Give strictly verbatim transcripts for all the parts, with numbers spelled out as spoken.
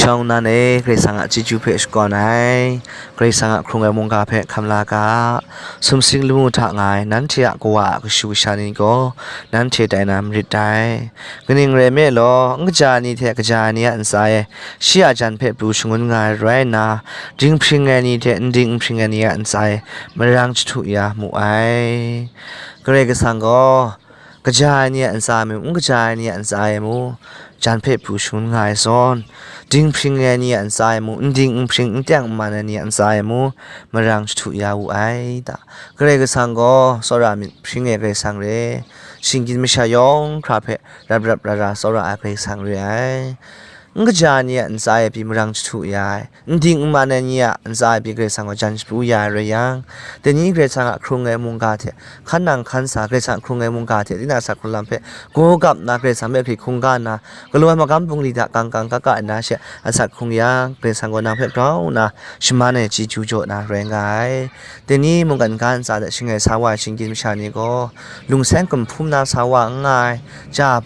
Shawng nnan e, Karai Kasang a chyeju hpe shakawn ai, Karai Kasang a hkrung ai mungga hpe hkam la ga. Sumsing lamu hta nga ai nanhte a kawa a kashu kasha ni gaw, nanhte tai na marit dai. Kaning rai nme law, n kaja ai ni hte kaja ai ni a ntsa e, shi a jan hpe pru shangun nga ai rai nna, dinghpring ai ni hte n ding n hpring ai ni a ntsa e, marang jahtu ya mu ai. Karai Kasang gaw, kaja ai ni a ntsa e mu, n kaja ai ni a ntsa e mu, jan hpe pru shangun nga ai zawn, dinghpring ai ni a ntsa e mu, n ding n hpring, n teng n man ai ni a ntsa e mu, marang jahtu ya wu ai ta. Karai Kasang gaw tsawra myit hpring ai Karai Kasang re, shinggyim masha yawng hkra hpe rap rap ra ra tsawra ai Karai Kasang re ai. N kaja ai ni a ntsa e pyi marang jahtu ya ai, n ding n man ai ni a ntsa e pyi Karai Kasang gaw jan shapru ya ai rai yang, dai ni Karai Kasang a hkrung ai mungga hte, hkan nang hkan sa Karai Kasang a hkrung ai mungga hte, tinang a asak hkrung lam hpe gaw gap nna, Karai Kasang hpe hkrit hkungga nna, galaw ai magam bungli hta kang kang ga ga nna she asak hkrung yang, Karai Kasang gaw nang hpe grau nna shaman ai chyeju jaw na rai nga ai. Dai ni mungkan ga ntsa hte shangai sa wa ai shinggyim masha ni gaw, lungseng gumhpum na sa wa n nga ai, ja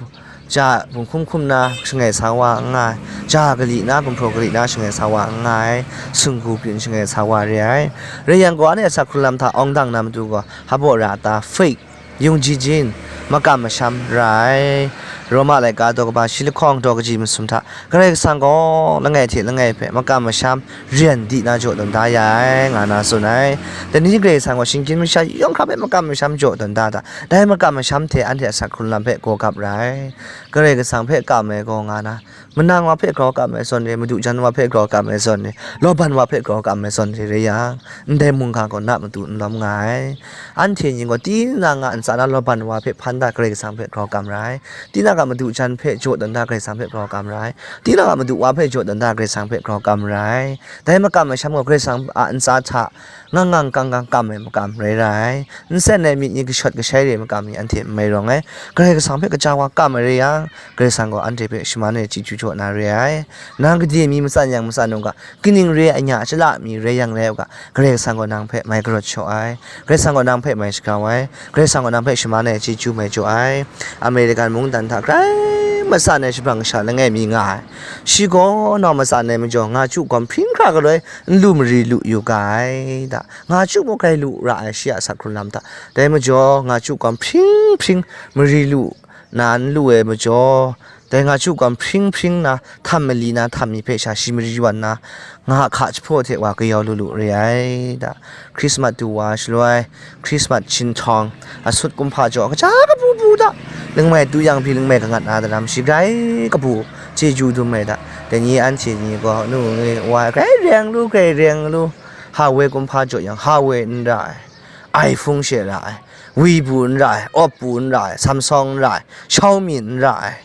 ja, bunghkum hkum na shangai sa wa n nga ai, ja kali na, gumhpraw kali na shangai sa wa n nga ai, sunggu byin shangai sa wa re ai. Rai yang gaw, anhte a asak hkrung lam hta awng dang na matu gaw, hpabaw ra ta, faith, yung jijin, makam masham ra ai. Roma laika daw kaba shi lahkawng daw kaji masum hta, Karai Kasang gaw langai hte langai hpe makam masham, ryan di na jaw tawn da ya ai, nga na tsun ai. Dai ni Karai Kasang gaw shinggyim masha yawng hkra hpe makam masham jaw tawn da ta, dai makam masham hte anhte a asak hkrung lam hpe gaw gap ra ai. Karai Kasang hpe kam ai gaw nga na, manang wa hpe grau kam ai zawn re, madu jan wa hpe grau kam ai zawn re, lawban wa hpe grau kam ai zawn re rai yang, ndai mungga gaw na matu n lawm nga ai. Anhte ning gaw tinang a ntsa na lawban wa hpe hpan da Karai Kasang hpe grau kam ra ai. Tinang a madu jan hpe jaw tawn da Karai Kasang hpe grau kam ra ai. Tinang a madu wa hpe jaw tawn da Karai Kasang hpe grau kam ra ai. Dai makam masham gaw Karai Kasang a ntsa hta ngang ngang kang kang kam ai makam rai ra ai. Nsen ai myit ni kashawt kashai re ai makam ni anhte n mai rawng ai. Karai Kasang hpe kaja wa kam ai rai yang, Karai Kasang gaw anhte hpe shaman ai chyeju jaw na re ai. Nang gade mi matsan yang matsan u ga, kaning re ai anya a chyala mi rai yang rai u ga, Karai Kasang gaw nang hpe mai karawt shaw ai. Karai Kasang gaw nang hpe mai shagrau ai. Karai Kasang gaw nang hpe shaman ai chyeju mai jaw ai. American mungdan hta grai matsan ai shabrang kasha langai mi nga ai. Shi gaw nau matsan ai majaw, nga chyu gawm hpring hkra galoi n lu mari lu yu ga ai da. Nga chyu mung grai lu ra ai, shi a asak hkrung lam hta. Dai majaw, nga chyu gawm hpring hpring mari lu na n lu ai majaw, dai nga chyu gawm hpring hpring na, htam mali na, htam mi hpe sha shi mari wan na, nga hka jahpaw hte wa kayau lu lu re ai da. Hkrismat du wa shaloi, Hkrismat hpyin htawng, asut kumhpa jaw, kaja kabu bu da, lingmai tu yang hpyi lingmai kangat na daram shi grai kabu, chyeju dum ai da. Dai ni anhte ni gaw, nu ngi wa ai, grai reng lu, grai reng lu, Huawei kumhpa jaw yang, Huawei n ra ai, iPhone she ra ai, Weibo n ra ai, Oppo n ra ai, Samsung n ra ai, Xiaomi n ra ai,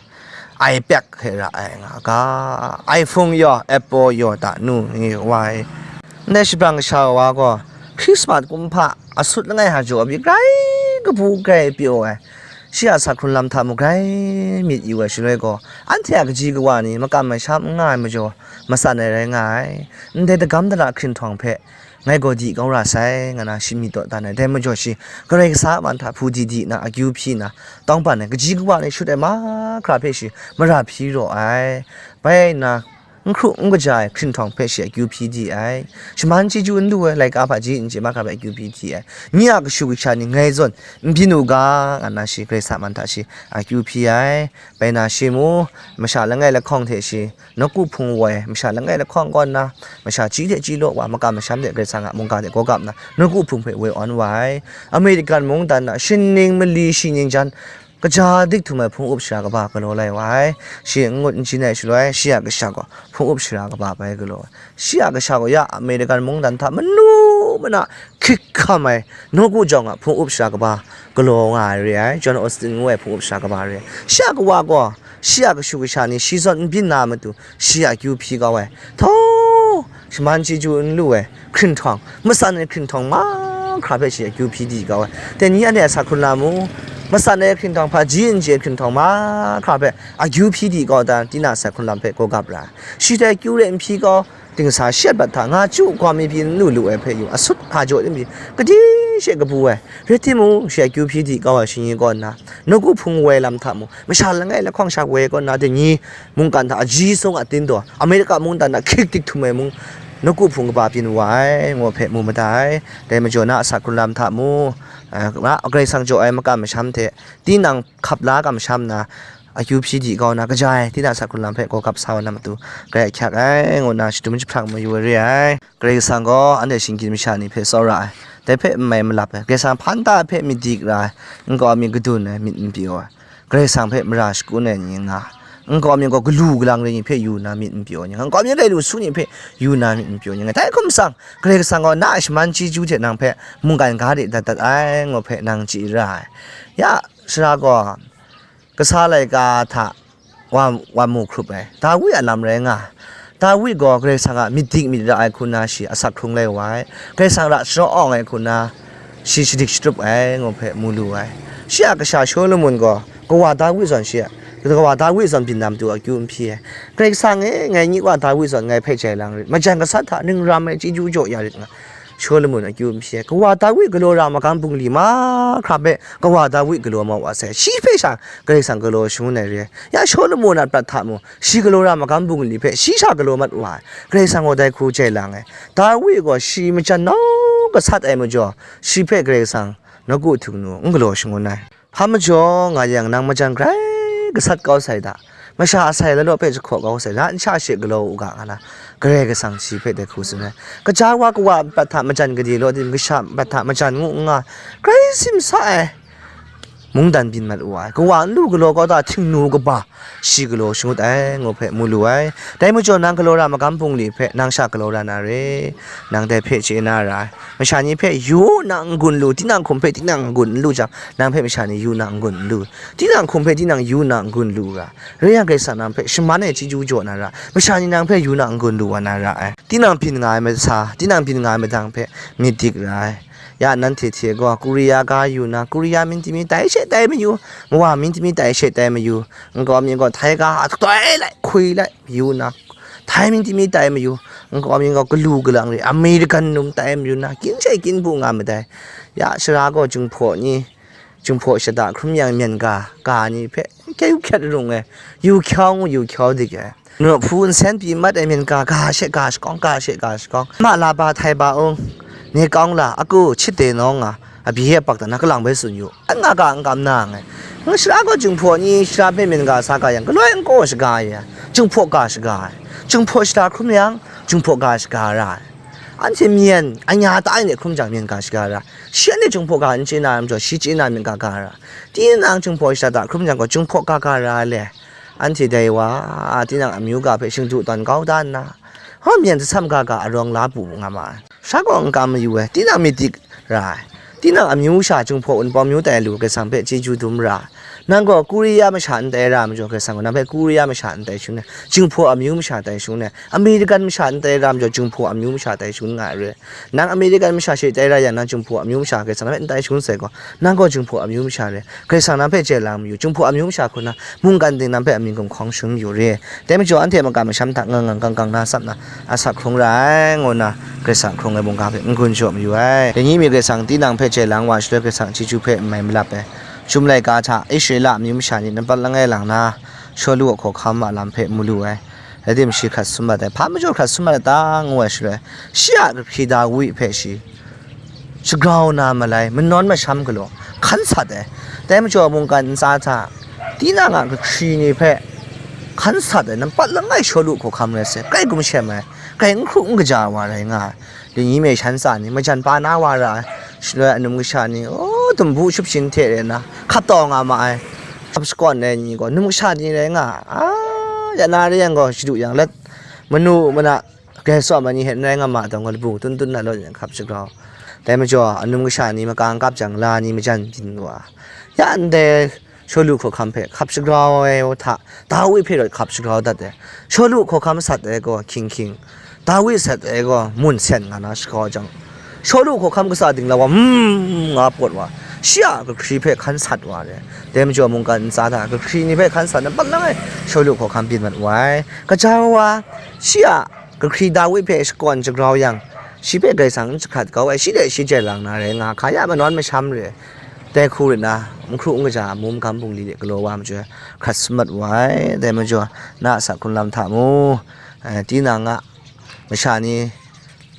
iPad hte ra ai nga ga, iPhone yaw, Apple yaw ta nu ngi wa ai. Ndai shabrang kasha wa gaw, Hkrismat kumhpa asut langai hta jaw pyi grai kabu grai pyaw ai, shi a asak hkrung lam hta mung grai myit yu ai shaloi gaw, anhte a kaji kawa ni makam masham n nga ai majaw, matsan ai rai nga ai. Ndai dagam dara hkrin htawng hpe, ngai gaw di kau ra sai, nga na shi myit dawdan ai. Dai majaw shi, Karai Kasang a man hta hpu di di na, akyu hpyi na, tawngban ai, kaji kawa ni shut ai mahkra hpe shi mara hpyi raw ai. Bai nna, n hkru n kaja ai hkrin htawng hpe shi akyu hpyi di ai. Shaman chyeju n lu ai, laika hpaji n chye mahkra hpe akyu hpyi di ai. Nye a kashu kasha ni ngai zawn n byin u ga, nga na shi Karai Kasang a man hta shi akyu hpyi ai. Bai na shi mu, masha langai lahkawng hte shi, nawku hpung woi, masha langai lahkawng kaw nna, masha chyi hte chyi law wa, makam masham hte Karai Kasang a mungga hte gaw gap nna, nawku hpung hpe woi awn wa ai. American mungdan na, shining mali shi ning jan, kaja dik htum ai hpung up shara kaba galaw lai wa ai. Shi n ngut n jin ai shaloi, shi a kasha gaw hpung up shara kaba bai galaw ai. Shi a kasha gaw ya American mungdan hta manu mana hkrik hkam ai, nawku jawng a hpung up shara kaba galaw nga ai re ai, John Austin ngu ai hpung up shara kaba re ai. Shi a kawa gaw, shi a kashu kasha ni shi zawn n byin na matu, shi a akyu hpyi kau ai. Htaw, shaman chyeju n lu ai hkrin htawng, matsan ai hkrin htawng mahkra hpe shi akyu hpyi di kau ai. Dai ni anhte a asak hkrung lam mu, matsan ai hkrin htawng, hpaji n chye ai hkrin htawng mahkra hpe akyu hpyi di kau dan, tinang a asak hkrung lam hpe gaw gap ra ai. Shi dai akyu re n hpyi kau, dingsa shi yat bat hta nga chyu gawm mi pyi n lu lu ai hpe yu, asut hpa jaw mi pyi, kadi she kabu ai. Rai timung, shi akyu hpyi di kau ai shingni kaw nna, nawku hpung woi lam hta mung, masha langai lahkawng sha woi kaw nna, dai ni mungkan hta aji sung a tin taw, Amerika mungdan hta hkrik dik htum ai mung, nawku hpung kaba byin wa ai, ngu hpe mu mada ai. Dai majaw na asak hkrung lam hta mu, eh, na Karai Kasang jaw ai makam masham hte, tinang hkap la kamsham na, akyu hpyi di kau na, kaja ai, tinang asak hkrung lam hpe gaw gap sa wa na matu, grai ahkyak ai, ngu nna shadum jahprang mayu ai re ai. Karai Kasang gaw anhte shinggyim masha ni hpe tsawra ai, dai hpe n mai malap ai, Karai Kasang hpan ta hpe myit dik ra ai, nkau mi kadun ai, myit n pyaw ai, Karai Kasang hpe mara shakun ai ni nga, nkau mi gaw galu galang re ni hpe yu nna myit n pyaw ni nga, nkau mi rai lu su ni hpe yu nna myit n pyaw ni nga. Dai hkum tsang, Karai Kasang gaw na a shaman chyeju hte nang hpe mungkan ga de dat dat ai, ngu hpe nang chye ra ai. Ya, sara gaw, kasa laika hta wa, wa mu hkrup ai, Dawi a lam rai nga. Dawi gaw Karai Kasang a myit dik myit ra ai hku na shi asak hkrung lai wa ai, Karai Kasang ra sharaw awng ai hku na shi shadik shatup ai, ngu hpe mu lu ai. Shi a kasha Shawlumon gaw kawa Dawi zawn shi a, kawa Dawi zawn byin na matu akyu n hpyi ai. Karai Kasang e, ngai nyi wa Dawi zawn ngai hpe jai lang rit, majan gasat hta ning ram ai chyeju jaw ya rit nga. Shawlumon akyu n hpyi ai. Kawa Dawi galaw ra magam bungli mahkra hpe kawa Dawi galaw mau wa sai. Shi hpe sha Karai Kasang galaw shangun ai re ai. Ya Shawlumon a prat hta mung, shi galaw ra magam bungli hpe shi sha galaw mat wa ai. Karai Kasang gaw dai hku jai lang ai. Dawi gaw shi majan nau gasat ai majaw, shi hpe Karai Kasang nawku htingnu n galaw shangun ai. Hpa majaw nga yang, nang majan grai gasat kau sai da, masha asai lalaw hpe jahkaw kau sai da, n sha she galaw u ga, nga na Karai Kasang shi hpe dai hku tsun ai. Kaja wa kawa nprat hta majan gade law tim, kasha nprat hta majan ngu n nga, grai simsa ai mungdan byin mat wa ai, kawa n lu galaw kau da htingnu kaba shi galaw shangut ai, ngu hpe mu lu ai. Dai majaw nang galaw ra magam bungli hpe nang sha galaw ra na re, nang dai hpe chye na ra ai. Masha ni hpe yu na n-gun lu, tinang hkum hpe tinang n-gun n lu jang, nang hpe masha ni yu na n-gun n lu. Tinang hkum hpe tinang yu na n-gun lu ga, re yang Karai Kasang nang hpe shaman ai chyeju jaw na ra, masha ni nang hpe yu na n-gun lu wa na ra ai. Tinang byin nga ai masa, tinang byin nga ai madang hpe myit dik ra ai. Ya nanhte hte gaw Korea ga yu na, Korea myin timi tai she tai mayu, Mawa myin timi tai she tai mayu, nkau mi gaw Thai ga a tatoi lai, hkui lai, yu na, Thai myin timi tai mayu, nkau mi gaw galu galang re, American num tai mayu na, kin she kin bu nga madai. Ya sara gaw Jinghpaw ni, Jinghpaw shada hkrum yang myen ga, ga ni hpe kyu hkyat rung ai, yu hkyau ngu yu hkyau dik ai. Nawhpu nsen pyi mat ai myen ga, ga she ga shakawng, ga she ga shakawng. Ma la ba htai ba ung, ni kawng la, a ku, chit de nawng nga, a byi e pak dan na kalang bai tsun yu. An nga ga n kam na nngai. Ngu shara gaw Jinghpaw ni shara hpe myen ga sa ga yang, galoi n kaw shaga ai, Jinghpaw ga shaga ai. Jinghpaw shada hkrum yang, Jinghpaw ga shaga ra ai. Anhte myen, anya ta ai de hkrum jang, myen ga shaga ra. Shi anhte Jinghpaw ga n chye na ai majaw, shi chye na myen ga ga ra. Tinang Jinghpaw shada hkrum jang gaw, Jinghpaw ga ga ra le. Anhte dai wa, tinang amyu ga hpe shingdu tawn kau da nna, hpa myen jahtam ga ga arawng la bu nga ma ai. Sha gaw n kam mayu ai, tinang myit dik ra ai. Tinang amyu sha Jinghpaw Wunpawng myu tai lu Karai Kasang hpe chyeju dum ra ai. Nang gaw Korea masha n tai ra majaw, Karai Kasang gaw nang hpe Korea masha n tai shangun ai, Jinghpaw amyu masha tai shangun ai, American masha n tai ra majaw, Jinghpaw amyu masha tai shangun nga ai re. Nang American masha she tai ra yang, nang Jinghpaw amyu masha Karai Kasang nang hpe n tai shangun sai gaw, nang gaw Jinghpaw amyu masha re. Karai Kasang nang hpe chye lang mayu, Jinghpaw amyu masha hku na mungkan ting nang hpe amying gumhkawng shangun yu re. Dai majaw, anhte a makam masham hta ngang ngang kang kang na tsap na, asak hkrung ra ai, ngu nna Karai Kasang hkrung ai mungga hpe n-gun jaw mayu ai. Dai ni mi Karai Kasang tinang hpe chye lang wa shaloi, Karai Kasang chyeju hpe n mai malap ai. Chyum laika hta Israela amyu masha ni nampat langai lang na, Shawlu a hkawhkam a lam hpe mu lu ai. Rai tim, shi hkrat sum mat ai, hpa majaw hkrat sum mat ai ta, ngu ai shaloi, shi a kahkri Dawi hpe shi shagrau na malai, manawn masham galaw hkan sat ai. Dai majaw, mungkan ntsa hta tinang a kahkri ni hpe hkan sat ai, nampat langai Shawlu hkawhkam rai sai, grai gum shem ai, grai n hkru n kaja ai wa rai nga ai. Lingyi mei shan tsa ni majan pa na wa ra ai. Shaloi anum kasha ni, o, dumbu shupshin hte re nna hkap taw nga ma ai. Hkap shakawn ai ni gaw num kasha ni rai nga ai. A, ya na re yang gaw, shadu yang let, manu mana, grai tsawm ai ni hte n rai nga ma ai, dawng gaw labu tun tun na law yin hkap shagrau. Dai majaw, anum kasha ni makang kap jang, la ni majan byin wa. Ya ndai Shawlu hkawhkam hpe hkap shagrau ai hta, Dawi hpe rawt hkap shagrau dat ai. Shawlu hkawhkam sat ai gaw hkying hkying, Dawi sat ai gaw mun sen nga na shagrau jang, Shawlu hkawhkam kasa dinglau wa, mm, nga pawt wa, shi a kahkri hpe hkan sat wa re. Dai majaw, mungkan ntsa hta kahkri ni hpe hkan sat na, nampat langai Shawlu hkawhkam byin mat wa ai. Kaja wa, shi a kahkri Dawi hpe shakawn shagrau yang, Shi hpe Karai Kasang n jahkrat kau ai, shi de shi jai lang na rai nga, hka ya manawn masham re, dai hku rit na, n hkru n kaja, amu magam bungli de galaw wa ai majaw, hkrat sum mat wa ai. Dai majaw, na a asak hkrung lam hta mu, eh, tinang a masha ni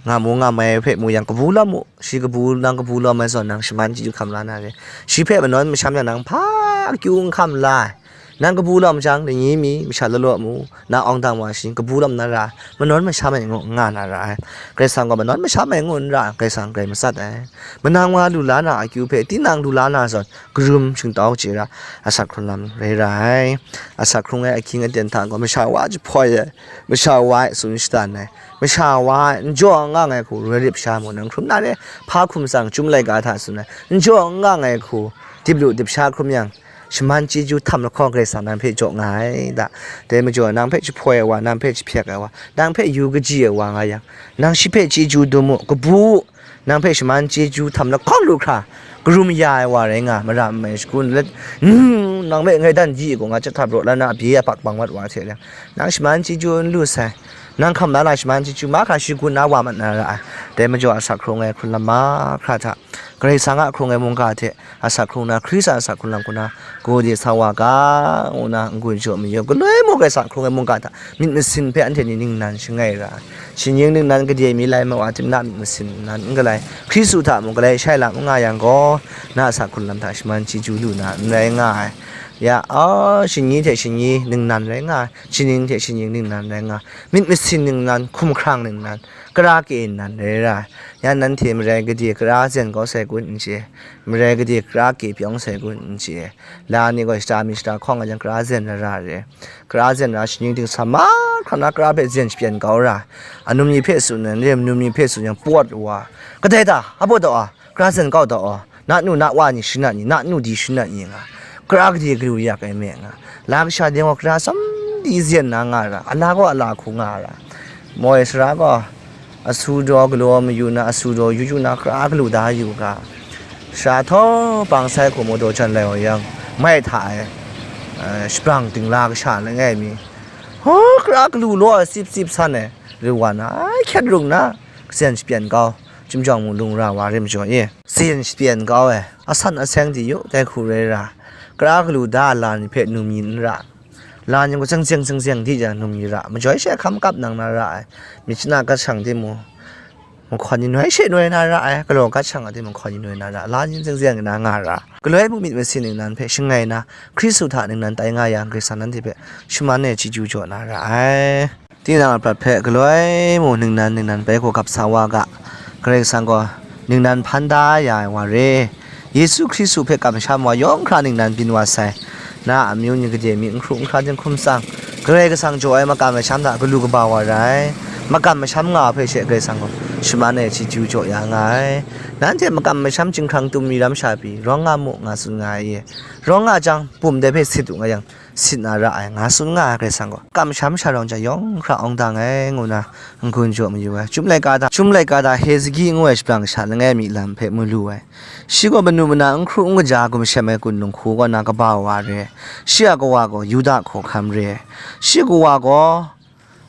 nga mu nga mai hpe mu yang, kabu lam mu, shi kabu, nang kabu lam ai zawn, nang shaman chyeju hkam la na re, shi hpe manawn masham yang, nang hpa akyu n hkam la ai. Nang kabu lawm jang, dai ni mi masha law law mu, na awng dang wa shi, kabu lawm na ra, manawn masham ai ngu nga na ra ai. Karai Kasang gaw manawn masham ai ngu n ra, Karai Kasang grai matsat ai. Manang wa lu la na akyu hpe, tinang lu la na zawn, karum shingtau chye ra, asak hkrung lam rai ra ai. Asak hkrung ai ahkying aten hta gaw, masha wa jahpoi ai, masha wa ai tsun shatan ai, masha wa ai n jaw n nga ai hku, roi rip sha mu, nang hkrum na re, hpa hkum tsang, Chyum laika hta tsun ai, n jaw n nga ai hku, dip lu dip sha hkrum yang, shaman chyeju htam lahkawng Karai Kasang nang hpe jaw nga ai da. Dai majaw, nang hpe jahpoi ai wa, nang hpe jahpyak ai wa, nang hpe yu kaji ai wa nga yang, nang shi hpe chyeju dum u, kabu u, nang hpe shaman chyeju htam lahkawng lu hkra, karum ya ai wa rai nga, mara n mai shagun let, mm, nang hpe ngai dan di ai gaw, nga chyahta baraw la na, bye a pak bang wat wa hte lang, nang shaman chyeju n lu sai, nang hkam la na shaman chyeju mahkra shagun na wa mat na ra ai. Dai majaw, asak hkrung ai hkrun lam mahkra hta, Karai Kasang a hkrung ai mungga hte, asak hkrung na, Hkristu a asak hkrung lam hku na, gade sa wa ga, ngu na n-gun jaw mayu, galoi mung Karai Kasang hkrung ai mungga hta myit masin hpe anhte ni ningnan shangai ra ai. Shinggyim ningnan gade mi lai ma wa, tim na myit masin ningnan n galai, Hkristu hta mung galai shai lam n nga yang gaw, na a asak hkrung lam hta shaman chyeju lu na n rai nga ai. Ya, a, shinggyim hte shinggyim ningnan rai nga ai, shinggyim hte shinggyim ningnan rai nga ai, myit masin ningnan, hkumhkrang ningnan, kara ke ningnan rai ra ai. Ya, nanhte marai gade kara zen kau sai kun n chye, marai gade kara ke pyawng sai kun n chye. La ni gaw shata mi shata hkawng a jang kara zen ra ra re. Kara zen ra, shinggyim ting sa mahkra na kara hpe zen shapyan kau ra. Anum ni hpe tsun ai, anum ni hpe tsun yang pawt wa. Kadai ta, a pawt taw a, kara zen kau taw a, na nu na wa ni shanat ni, na nu di shanat ni nga, kara gade galu yak ai me nga, la kasha ding wa kara tsam di zen na nga ra, ala gaw ala hku nga ra. Moi sara gaw, asu daw galaw mayu na, asu daw yu yu na, kara galu da yu ga, sara htaw bang sai hku maw daw jan lai wa yang, mai hta ai, eh, shabrang dingla kasha langai mi, hkaw kara galu law ai sip sip san ai, ru wa na, ai hkyet rung na, kazen shapyan kau, Chyum jawng mu lung ra wa rim jaw e, kazen shapyan kau ai, asan aseng di yu, dai hku rai ra, kara galu da ai la ni hpe num yin n ra, la ni gaw zeng zeng zeng zeng di jang num yin ra, majoi she hkam kap nang na ra ai, myit chana gat shang timung, mahkawn ni noi she noi na ra ai, galaw gat shang a timung, mahkawn ni noi na ra, la ni zeng zeng na nga ra, galoi mung myit masin ningnan hpe shangai na, Hkristu hta ningnan tai nga yang, Karai Kasang nanhte hpe shaman ai chyeju jaw na ra ai. Tinang a prat hpe galoi mung ningnan ningnan bai hku gap sa wa ga, Karai Kasang gaw ningnan hpan da ya ai wa re. Yesu Hkristu hpe kamsham wa yawng hkra ningnan byin wa sai. Na a amyu ni gade mi n hkru n hkra dinghkum tsang, Karai Kasang jaw ai makam masham hta galu kaba wa rai. Makam masham nga hpe she Karai Kasang gaw shaman ai chyeju jaw ya nga ai. Nanhte makam masham chyinghkrang tum mi ram sha pyi, rawng nga mu, nga tsun nga ai e. Rawng nga jang, bum dai hpe sit u nga yang, sit na ra ai, nga tsun nga ai Karai Kasang gaw, kamsham sha rawng jang yawng hkra awng dang ai, ngu na n-gun jaw mayu ai. Chyum laika hta, Chyum laika hta Hezegi ngu ai shabrang kasha langai mi lam hpe mu lu ai. Shi gaw manu mana n hkru n kaja gumshem ai kunung hku kaw na kaba wa re ai. Shi a kawa gaw Yuda hkawhkam re ai. Shi a kawa gaw,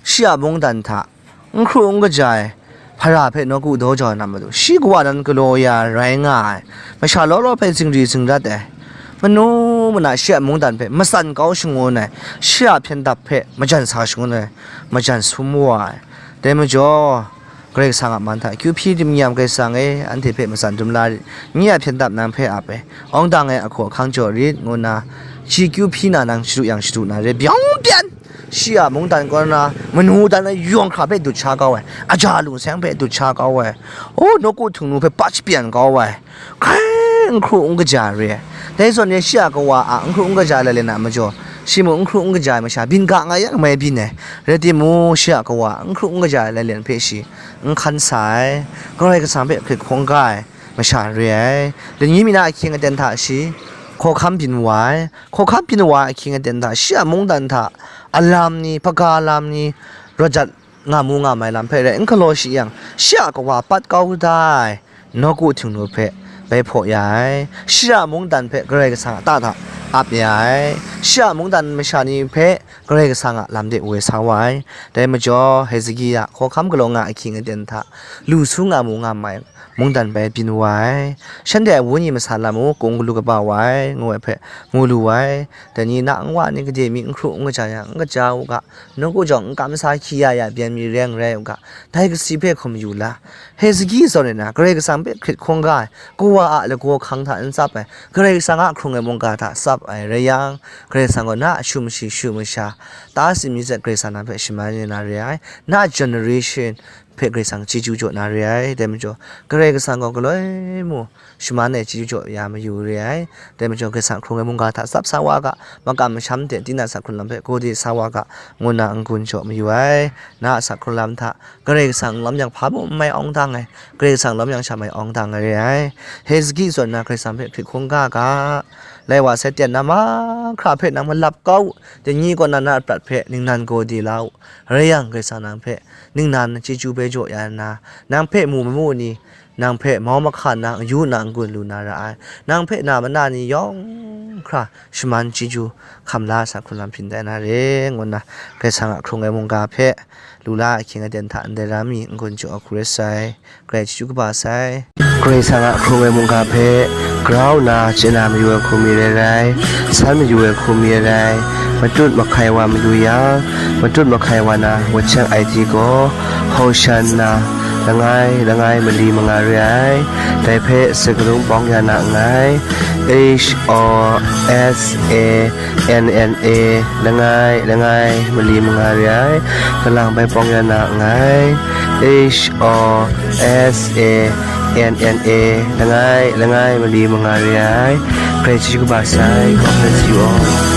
shi a mungdan hta n hkru n kaja ai hpara hpe nawku daw jau na matu, shi kawa nan galaw ya rai nga ai, masha law law hpe zingri zingrat ai, manu mana shi a mungdan hpe matsan kau shangun ai, shi a hpyen dap hpe majan sa shangun ai, majan sum wa ai. Dai majaw, Karai Kasang a man hta, kyu hpyi dim nyam Karai Kasang e, anhte hpe matsan dum la rit, nye a hpyen dap nang hpe ap ai, awng dang ai ahkaw ahkang jaw rit, ngu nna, shi kyu hpyi na nang shadu yang shadu na re, byawng byan! Shi a mungdan kaw na, manu dan ai yawng hkra hpe dut sha kau ai, aja lungseng hpe dut sha kau ai, o, nawku htingnu hpe pat shapyan kau ai, hkrai n hkru n kaja re ai. Dai zawn e shi a kawa a n hkru n kaja ai lailyen a majaw, shi mung n hkru n kaja ai masha byin ga nga yang mai byin ai, rai timung, shi a kawa a n hkru n kaja ai lailyen hpe shi n hkan sa ai, Karai Kasang hpe hkrit hkungga ai masha re ai. Lani mi na ahkying aten hta shi hkawhkam byin wa ai. Hkawhkam byin wa ai ahkying aten hta shi a mungdan hta alam ni, hpaga lam ni, rawt jat nga mu nga mai lam hpe rai n galaw shi yang, shi a kawa pat kau da ai nawku htingnu hpe bai hpaw ya ai. Shi a mungdan hpe Karai Kasang a ta hta ap ya ai. Shi a mungdan masha ni hpe Karai Kasang a lam de woi sa wa ai. Dai majaw, Hezekia hkawhkam galaw nga ahkying aten hta lu su nga mu nga mai mungdan bai byin wa ai. Shanhte a wenyi masa lam u kung galu kaba wa ai, ngu ai hpe mu lu ai. Dai ni na nwa ni gade mi n hkru n kaja yang, n kaja u ga, nawku jawng n kam sa hkyi ya ya byan mi reng rai u ga, dai kasi hpe hkum yu la. Hezekia zawn e na, Karai Kasang hpe hkrit hkungga ai, kawa a lagaw hkang hta n tsap ai, Karai Kasang a hkrung ai mungga hta tsap ai rai yang, Karai Kasang gaw na a shu mashi shu masha, ta si mi zat Karai Kasang na hpe shaman ya na re ai, na a generation hpe Karai Kasang chyeju jaw na re ai, dai majaw, Karai Kasang gaw galoi mu, shaman ai chyeju jaw ya mayu re ai, dai majaw, Karai Kasang hkrung ai mungga hta tsap sa wa ga, makam masham hte tinang sa hkrun lam hpe gawde sa wa ga, ngu na n-gun jaw mayu ai. Na a sa hkrun lam hta, Karai Kasang lawm yang hpa mung n mai awng dang ai, Karai Kasang lawm yang sha mai awng dang ai re ai. Hezekia zawn na Karai Kasang hpe hkrit hkungga ga, lai wa sai ten na mahkra hpe nang malap kau u, dai ni kaw na na prat hpe ningnan gawde la u, rai yang, Karai Kasang nang hpe ningnan chyeju bai jaw ya nna, nang hpe mu mamu ni, nang hpe mau mahka nna, yu na n-gun lu na ra ai, nang hpe na mana ni yawng hkra shaman chyeju hkam la sa hkrun lam hpyin tai na re, ngu nna Karai Kasang a hkrung ai mungga hpe lu la ahkying aten hta ndai ram mi n-gun jaw hku rai sai, Karai chyeju kaba sai. Karai Kasang a hkrung ai mungga hpe grau nna chye na mayu ai hku mi rai rai, san mayu ai hku mi rai, matut mahkai wa mayu yang, matut mahkai wa na wacheng ai ti gaw, Hoshanna, langai, langai mali manga re ai, dai hpe sakalung pawng ya na nngai, H O S A N N A, langai, langai mali manga re ai, kalang bai pawng ya na nngai, H O S A N N A, langai, langai mali manga re ai, Karai chyeju kaba sai, God bless you all.